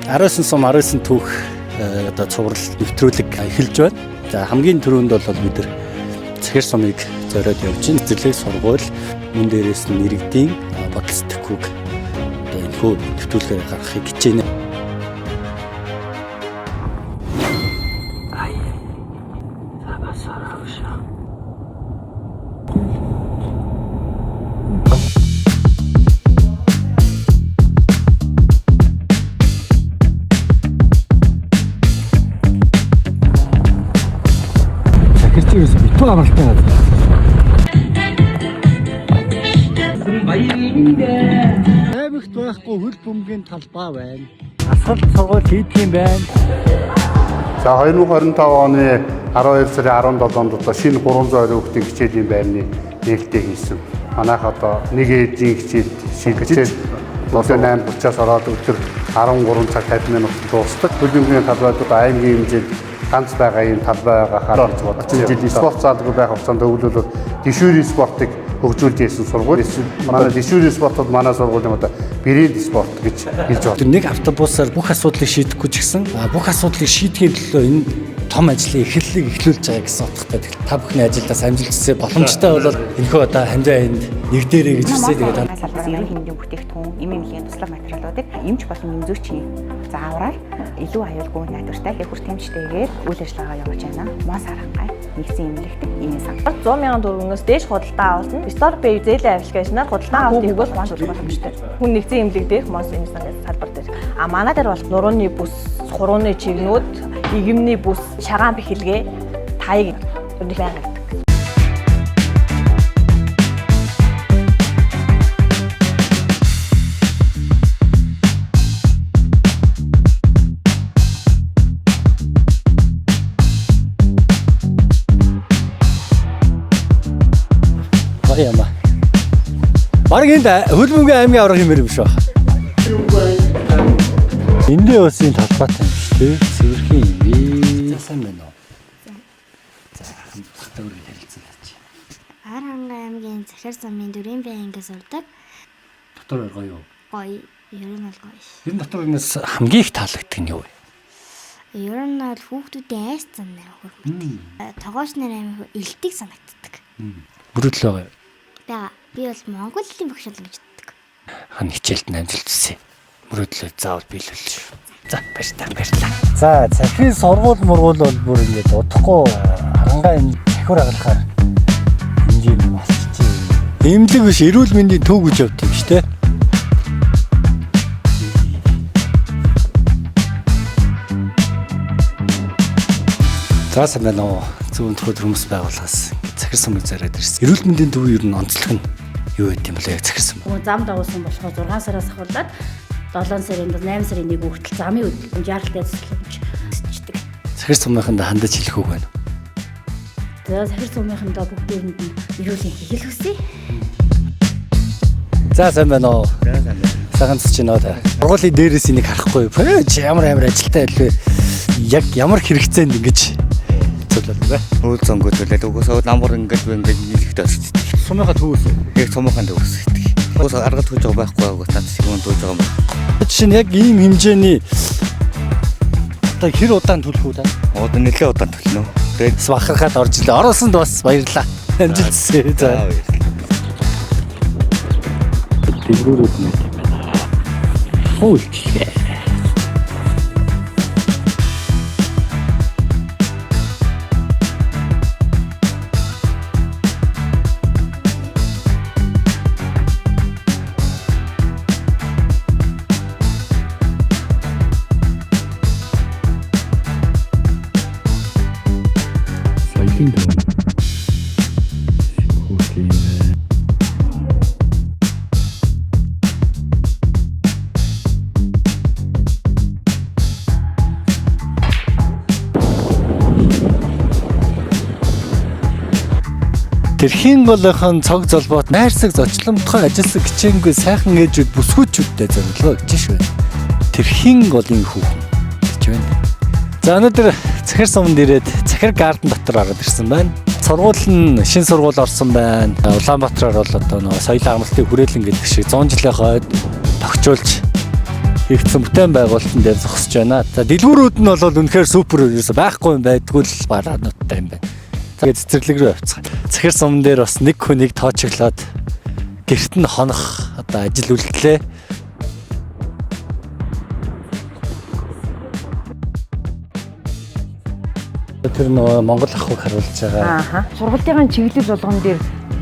19 сум 19 түүх одоо цуврал нэвтрүүлэг эхэлж байна. За хамгийн түрүүнд бол бид нар Цахир сумыг зориод явж байна. Зэрлэг сургууль мөн дээрээс нь иргэдийн бодол сэтгхүүг одоо энэхүү нэвтрүүлгээр гаргахыг хичээнэ. Цахир чи ерөөсөө битүү амралтай газар. Аймагт байхгүй хөл бөмбөгийн талбай байна. Асгалт сургууль хийдэг юм байна. За 2025 оны 12 сарын 17-нд одоо шинэ 320 хүүхдийн хичээлийн байрны нээлттэй хийсэн. Манайх одоо нэг ээжийн хичээлд шилжиж өглөө 8:30-аас ороод өдөр 13 цаг 50 минутанд дуусдаг. Хөлбөмбөгийн талбайд одоо аймгийн хэмжээнд ганц байгаа ийм талбай байгаа хаа гэж бодож байна. Жил спорт заалгүй байх хугацаанд өвлөлөөр дэшүүрийн спортыг хөгжүүлж яасан сургууль. Манай дэшүүрийн спортод манай сургуулийн одоо брэнд спорт гэж хэлж байна. Тэр нэг автобусаар бүх асуудлыг шийдэхгүй ч гэсэн бүх асуудлыг шийдэхийн төлөө энэ том ажлын эхлэлийг эхлүүлж байгаа гэсэн утгатай. Тэгэхээр та бүхний ажилдаас амжилт хүсье. Боломжтой бол энэхүү одоо хамжаа энд нэгдээрэй гэж хүсье. Тэгээд Манай салбараас эрүүл мэндийн бүтээгдэхүүн, эм эмнэлгийн туслах материалуудыг эмч болон эм зүйчийн заавраар илүү аюулгүй найдвартай их хүртээмжтэйгээр үйл ажиллагаа явуулж байна. Мон саранхай нэгдсэн эмнэлэгт ийм сан. 100 мянган төгрөгнөөс дээш худалдаа авалтна. Store Pay зээлийн аппликейшнаар худалдаа авалт хийх бол маш боломжтой. Хүн нэгдсэн эмнэлэг дээрх Монс эмнэлэг гэсэн салбар дээр. А манай дээр бол нурууны бүс, хурууны чигнүүд, игэмний бүс, шагаан бэхэлгээ, таяг нэг байнга гэдэг. Гоё юм аа. Бараг энд хөл бөмбөгийн аймгийн аврах юм юм шиг байна. Эндээ бас энэ талбайтай юм шүү дээ. Цэвэрхэн юм бэ. За сайн байна уу? За хамтдаа үргэлж харилцан тач. Ар хангай аймгийн Захир замын дөрвийн бай ангиас сурдаг. Дотор гоё юу? Гоё. Ер нь бол гоё. Тэр нь дотор энэс хамгийн их таалагддаг нь юу вэ? Ер нь бол хүүхдүүдийн айц зам нэр хөрмөт. Тогооч нар амар элтэг санагддаг. Мөрөдлөө гоё. Бага. Би бол монгол хэлний багш болно гэж боддог. Хан хичээлд нь амжилт хүсье. Мөрөөдлөө заавал биелүүлж. За баярлалаа баярлалаа. За цахирын сургууль мургуул бол бүр ингээд удахгүй харангаа юм цахиур агалахаар хэмжээ нь болчихжээ. Эмнэлэг биш эрүүл мэндийн төв гэж явд юм шүү дээ. За сайн байна уу? Зөв өнтгөр хүмүүс байгууллагаас цахир сумыг зориод ирсэн. Эрүүл мэндийн төв ер нь онцлог нь юу байд юм бэ? Яг цахир сум. Зам дагуулсан болохоор 6 сараас ахуулаад 7 сарын 8 сарын 1 хүртэл замын хөдөлгөөн жаргалтай цэцлэмж өсчдөг. Цахир сумынханд хандаж хэлэх үг байна. За сахир сумынхандаа бүгдээрэнд нь эрүүл мэндийн хэл хүсье. За сайн байна уу? За сайн байна. Сайхан цэцэж байна уу та? Сургуулийн дээрээс энийг харахгүй. Пөө чи ямар амар ажилтай байлгүй. Яг ямар хэрэгцээнд ингэж цуглаад бэ? Үйл зөнгө төлөөд угсаа намбар ингээд би ингээд нийлэхдээ очиж. Сумынхаа төвөөс. Яг цомоохон төвөөс идэг. Угсаа аргал түүж байгаа байхгүй угсаа над шиг юм түүж байгаа юм. Жишээ нь яг ийм хэмжээний одоо хэр удаан төлөх үү та? Одоо нэлээд удаан төлнө. Тэгээд Бас бахархаад орж илээ. Оруулсанд бас баярлалаа. Амжилт хүсье. За. баярлалаа. Дэлгүүрүүд нь юм байна. Хуульчлээ. Соёлын төв. Хүүхдийн байна. Тэрхийн голынхон цог золбоот найрсаг зочломтгой ажилласан хичээнгүй сайхан ээжүүд бүсгүүчүүдтэй зориулгаа гэж швэ. Тэрхийн голын хүүхэн гэж байна. За өнөөдөр Цахир суманд ирээд Цахир гарден дотор ороод ирсэн байна. Сургууль нь шин сургууль орсон байна. Улаанбаатараар бол одоо нөгөө соёлын амралтын хүрээлэн гэдэг шиг 100 жилийн хойд тогтчулж хийгдсэн бүтээн байгуулалтын дээр зогсож байна. За дэлгүүрүүд нь бол үнэхээр супер ерөөсө байхгүй юм байдгүй л бараануудтай юм байна. За тэгээд цэцэрлэг рүү явцгаа. Цахир суман дээр бас нэг хүнийг тоочглоод гэрт нь хонох одоо ажил үлдлээ. Тэр нөгөө Монгол ахуйг харуулж байгаа. Ааха. Сургалтын чиглэл болгон дээр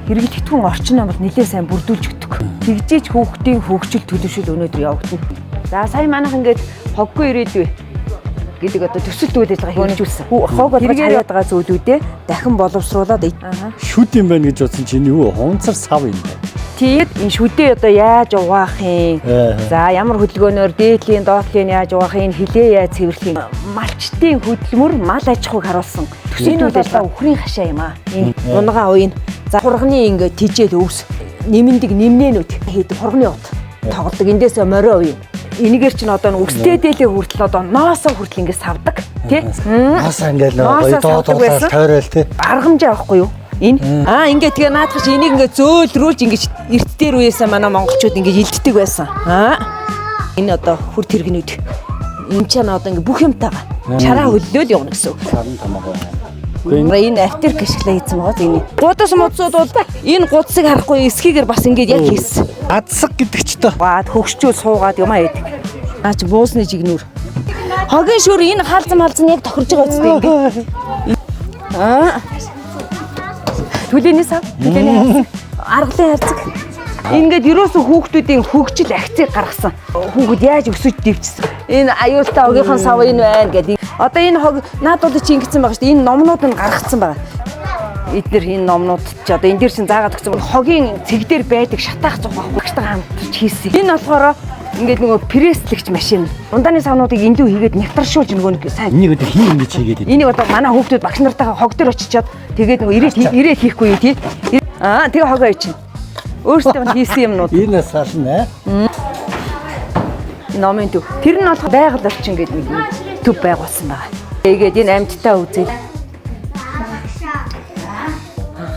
хэрэглэгдэхүүн орчин нь бол нэлээд сайн бүрдүүлж өгдөг. Тэгжээч хүүхдийн хөгжил төлөвшөл өнөөдөр явагдана. За сая манайх ингээд хоггүй ирээдүй гэдэг одоо төсөлт үйл ажиллагаа хэрэгжүүлсэн. Хог болгож хараад байгаа зүйлүүдээ дахин боловсруулад Шүд юм байна гэж бодсон чинь энэ юу хунцар сав юм байна. Тэгээд энэ шүдээ одоо яаж угаах юм? За ямар хөдөлгөөнөөр дээдлийн, доотлын яаж угаах юм, хилээ яаж цэвэрлэх юм? Малчтын хөдөлмөр мал аж ахуйг харуулсан. Төсөлт үйл ажиллагаа үхрийн хашаа юм аа. Энэ унгаа уян. За хурганы ингээ тижэл өвс нэмэндэг нэмнээнүүд хийдэг хурганы ут тоглодог. Эндээс морио уян. Энэгээр чинь одоо үстэй дээлээ хүртэл одоо ноосоо хүртэл ингээ савдаг тий. Наасаа ингээл нөгөө гоё Ноосоо доо савдаг дуулаад байсан. тойрол тий. Аргамжаа байхгүй юу? Энэ аа ингээ тэгээ наадах чи энийг ингээ зөөлрүүлж ингэж эрт дээр үеэсээ манай монголчууд ингээ илддэг байсан. Аа энэ одоо хүр тэргнүүд энэ ч одоо ингээ бүх юмтайгаа чараа хөллөөл явна гэсэн үг. Сарн тамаагүй байна. Энэ автерк ашиглаа хийсэн байгаа энэ. Гудас модсууд бол энэ гудсыг харахгүй эсхийгээр бас ингээд яг хийсэн. Адсаг гэдэг ч тоо. Баад хөгшчүүл суугаад юм аа яадаг. Наа чи буусны жигнүр. Хогийн шүр энэ хаалзан малзан яг тохирж байгаа үстэй ингээд. Аа. Түлээний сав, түлээний хайрцаг, аргалын хайрцаг. Ингээд ерөөсөө хүүхдүүдийн хөгжил акцийг гаргасан. Хүүхэд яаж өсөж дэвжсэн. Энэ аюултай огийнхон сав энэ байна гэдэг. Одоо энэ хог наад бол чи ингэсэн байгаа шүү дээ. Энэ номнууд нь гаргацсан байгаа. Эднэр энэ номнууд ч одоо энэ дэр чин заагаад өгсөн. Хогийн цэг дээр байдаг шатаах цуг байхгүй багштайгаа хамтарч хийсэн. Энэ болохоор ингээд нөгөө пресслэгч машин. Ундааны савнуудыг эндүү хийгээд нягтаршуулж нөгөө нэг сайн Энийг одоо хин ингэж хийгээд идэв. Энийг одоо манай хүүхдүүд багш нартайгаа хог дээр очичоод тэгээд нөгөө ирээл хийхгүй юу тий. Аа тэгээ хогоо ичнэ. Өөрсдөө нь хийсэн юмнууд Энэ сарна аа. номын төв. Тэр нь болох байгаль орчин гэдэг нэг төв байгуулсан байгаа. Тэгээд энэ амьттай үзэл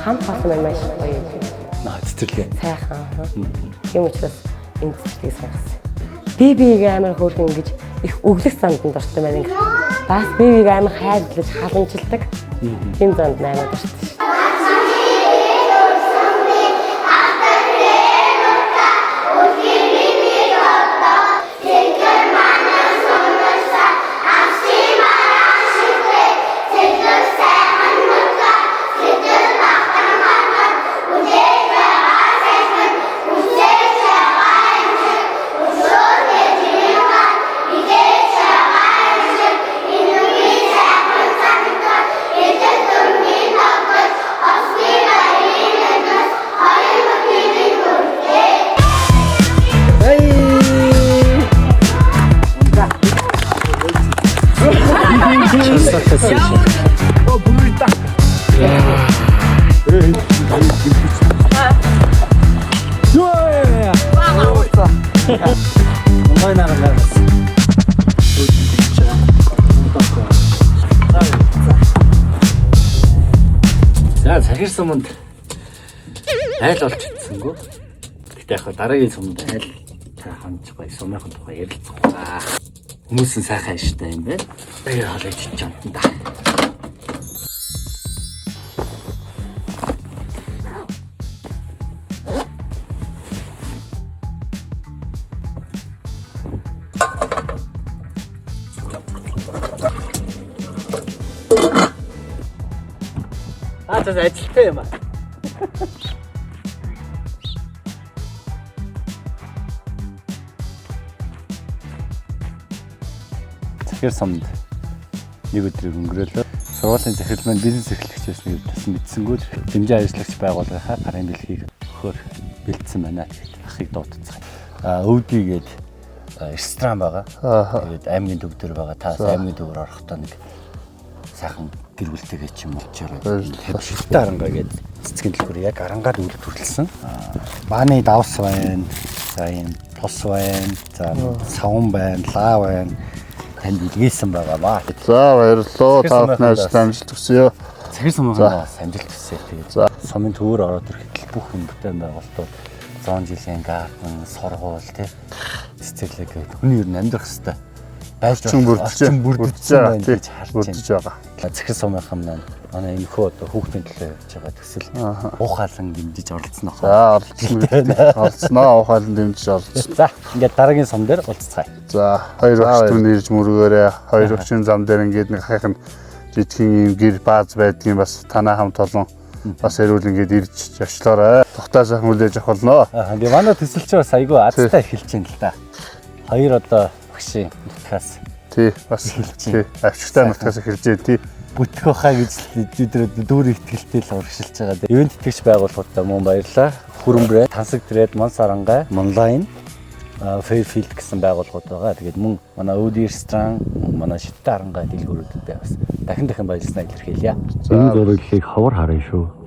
Хамт олон маань маш гоё юм. Наа цэцэрлэг. Сайхан. Тийм учраас энэ цэцэрлэгийг сонгосон. Би биеийг амар хөөрхөн ингэж их өглөх занд нь дуртай байна. Ингээ бас би биеийг амар хайрлаж халамжилдаг. Тийм занд нь амар дуртай. Монгой нагалаа бас. За цахир суманд айл олж чадсангүй. Гэтэ яг дараагийн суманд айл ханж гоё сумынхан тухай ярилцах ба. Хүмүүс нь сайхан ааштай юм байна. Тэгээ хоолой чимтэн да. Аа за ажилтай юм аа. Захир сумд нэг өдрийг өнгөрөөлөө. Сургуулийн захирал маань бизнес эрхлэгч байсныг бас мэдсэнгүү дэмжин ажиллагч байгууллагынхаа гарын бэлгийг өгөхөөр бэлдсэн байна. Тэгээд ахыг дуудацгаая. Аа өвдий гээд ресторан байгаа. Тэгээд аймгийн төв дээр байгаа. Та аймгийн төвөөр орохдоо нэг сайхан гэр бүлтэйгээ ч юм уу чараа. Шилтэ арангаа гээд цэцгийн дэлгүүр яг арангаар үйлдвэрлэсэн. Бааны давс байна. За ийм тус байна. За савн байна, лаа байна. Танд илгээсэн байгаа баа. За баярлалаа. Цахир Та бүхний сумынхандаа ажилд амжилт хүсье. Цахир сумынхандаа бас амжилт хүсье. Тэгээд За. сумын төвөр ороод ирэхэд л бүх юм бүтээн байгуулалтууд 100 жилийн гарден, сургууль тий. Цэцэрлэг цэцэрлэг гэдэг хүний ер нь амьдрах хэвээр байж Орчин бүрдэж орчин бүрдсэн байна гэж харж байна. бүрдэж байгаа. Захир сумынхан маань манай энэхүү одоо хүүхдийн төлөө явж байгаа төсөл уухаалan дэмжиж оролцсон охоо. За оролцсон оролцсноо уухаалan дэмжиж оролцсон. За ингээд дараагийн сум дээр уулзцгаая. За хоёр багш түн ирж мөргөөрэй. Хоёр багшийн зам дээр ингээд нэг хайхан жижигхэн юм гэр бааз байдгийн бас танаа хамт олон бас эрүүл ингээд ирж явчлаарай. Тухтай сайхан хүлээж авах болно. Аа ингээ манай төсөл чи бас айгүй азтай эхэлж байна л да. Хоёр одоо багшийн нутгаас Тий бас Эхэлж тий авчигтай нутгаас эхэлж байна тий. бүтэх байхаа гэж л бид дүүр ихтгэлтэй л урагшилж байгаа. Ивент тэтгэгч байгууллагуудаа мөн баярлалаа. Хүрэмбрэ, Тансаг Тред, Мон Сарангай, Монлайн, Fairfield гэсэн байгууллагууд байгаа. Тэгээд мөн манай Өөдий ресторан, манай Шидтэй харангаа дэлгүүрүүдэд бас дахин дахин баярлалаа илэрхийлье. За зураглалыг ховор харна шүү.